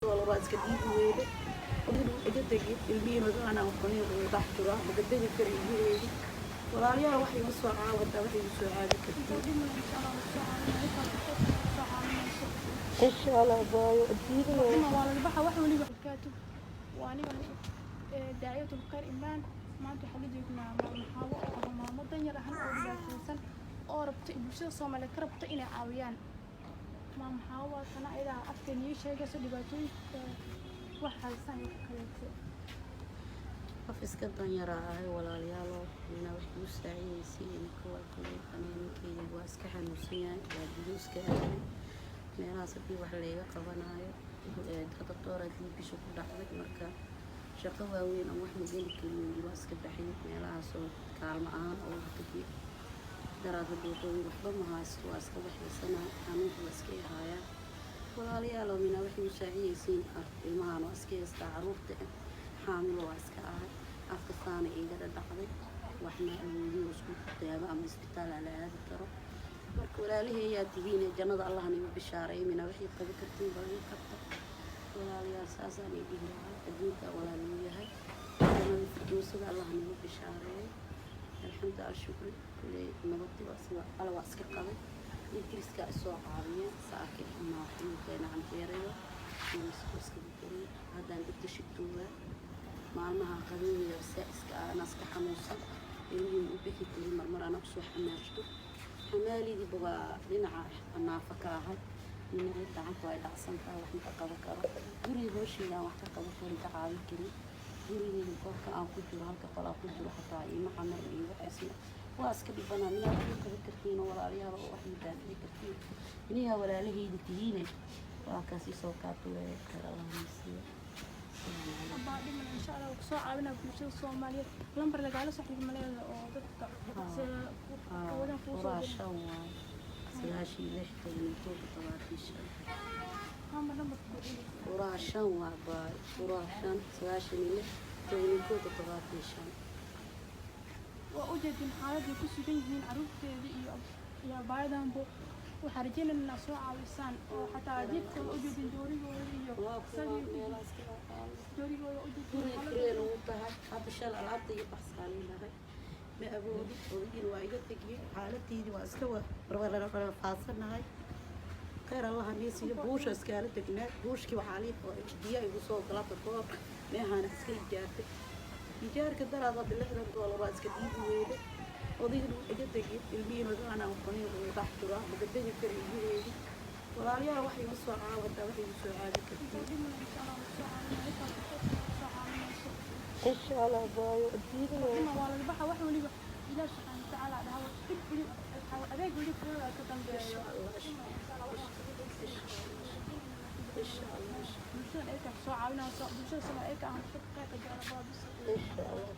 Waa iska dhiibi weyne, iga tegi ilmihiin anaa dhex jira, maga tegi kara ilmaheedi. Walaalayaal, wax igu soo caawataa, wax igu soo caawi kartiin, insha Allah, baayo adduunyada. Waa laga baxa wax waliba barakaatu. Waa aniga Daaciyatul Khayr Imaan. Maanta waxaan la joognaa Maamo Xaawo oo ah maamo danyar ahan oo dhibaataysan oo rabta bulshada Soomaaliyeed ka rabta inay caawiyaan. Maamo Xaawo waa tana, ayadaa afkeena ii sheegayso dhibaatooyinka wax haystaan iyo wax kaleete. Qof iska danyara ahay, walaalayaalo, nina wax igu saacidaysay inka waa kuley. Aniga ninkeyga waa iska xanuunsan yahay, waa biyo iska aaday meelahaas. Haddii wax layga qabanaayo, hadda dooraa bisha ku dhacday. Marka shaqo waaweyn aan wax ma geli karin, waa iska baxay meelahaasoo kaalmo ahaan oo tagay. Daraad hadda wuxuu yiri waxba ma haysto, waa iska waxaysanahay, xanuunka waa iska ihaayaa. Walaalayaalo, mina wax igu saacidaysiin. Ilmahaan waa iska haystaa, caruurta xaamilo waa iska ahay, afka saana iiga dhadhacday, waxna awoodiyo isku daawo ama isbitaal ala aadi karo. Marka walaalaheeyaa tihiin, jannada Allahna igu bishaareey. Mina waxay qabi kartiin bal ii qabta, walaalayaal, saasaan ii dhihi lahaa. Adduunka walaaluu yahay, jannada firdowsada Allahna igu bishaareeyo. Alxamdu alshukri, kuley nabadi waa sida ala waa iska qabay. Ingiriiska isoo caawiya saakay ama wax igu keena canjeerayo iska iskaga kariyo. Haddaan degta shigtoogaa maalmaha qadooyda saa-iska ah, anaa iska xanuunsan, ilmihiin u bixi karin. Marmar anaa usoo xamaashto, xamaalidiiba waa dhinaca naafa ka ahay, dhinaca gacanta waa dhacsan tahay, wax ma ka qaban karo. Guriga hoosheeda aan wax ka qaban karin, ka caawin karin. Gurigeyga qolka aan ku jiro, halka qol aan ku jiro, xataa iima camar iyo waxaasna waa iska dhibanaa. Minaa wax ii qaban kartiin oo walaalayaal oo wax ii daafici kartiin, inigaa walaalahayda tihiine, waa kaas isoo kaatuleeya. Khayr Allah siiyo. Baa dhiman, insha Allah kusoo caawinaa bulshada Soomaaliyeed. Lambar lagaala soo xiriir maleeda oo dadka awoodaan kuu soo Furaha 5 waaye, 96 11 75. Hama lambarka ku celi. Furaha 5 waa baay, furaha 5, 96 11 75. Waa ujeedin xaaladday ku sugan yihiin caruurteeda iyo abaayadanbo. Waxaan rajaynaynaa inaad soo caawisaan oo xataa jiifkooda ujeedin, joorigooda iyo Waa kuwa isagii meelahaas ka qaado. Joorigooda ujeedin. Guriga kireen ugu tahay. Hadda shal alaabta iyo baxsaalay lahay, ma awoodi. Odagiina waa iga tegiyey, xaaladteydii waa iska faasanahay. Khayr Allaha nii siiyo. Buusha iskaala degnaa, buushkii waxaa lii biyo igu soo galata koor meehaana iska ijaartay. Ijaarka daraad hadda $60 waa iska dhiibi weyne. Odaygana wuu iga tegiyey, ilmihiin anaa dhex jira, maga tegi kara ilmaheedi. Walaalayaal, wax igu soo caawataa, wax igu soo caawi kartiin, Dhiman, insha Allah kusoo caawinaa soo caawinayso. Insha Allah, baayo adduunyada. Dhiman, waa laga baxa wax waliba. Ilaah subxaana watacaala dhaha dhib weli adeeg weli kuwada ka dambeeyo. Insha Allah. Dhiman, insha Allah Insha Allah. Bulshada ay ka soo caawinayso, bulshada Soomaaliyeed ay ka ahaato dadka qaybka jecel baabis. Insha Allah.